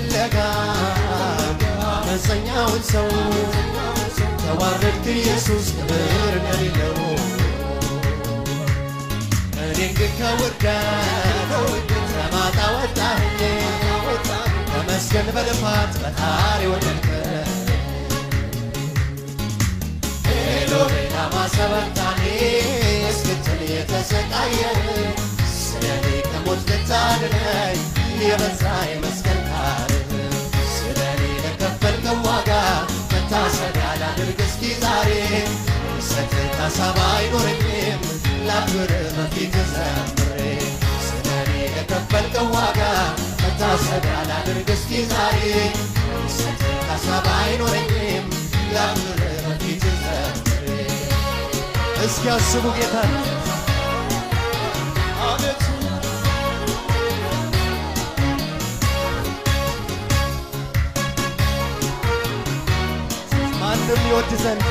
ፍለጋ አመፀኛውን ሰው ተዋረድክ ኢየሱስ ክብር እንደሌለው እኔን ግን ከውርደት ከማጥ አወጣኸኝ ተመስገን በልፋት ፈጣሪ ወደድከኝ ኤሎሄ ላማ ሰበቅታኒ እስክትል የተሰቃየህ ስለኔ ከሞት ልታድነኝ የበዛ የመስቀል ታሪክ ስለኔ ለከፈልከው ዋጋ መታሰቢያ ላድርግ እስኪ ዛሬ ሰጥህ ካሳ ባይኖረኝም ላክብርህ በፊትህ ዘምሬ ስለኔ ለከፈልከው ዋጋ መታሰቢያ ላድርግ እስኪ ዛሬ ሰጥህ ካሳ ባይኖረኝም ላክብርህ በፊትህ ዘምሬ። እስኪ አስቡ ጌታን። አቤቱ ማንም ይወድ ዘንድ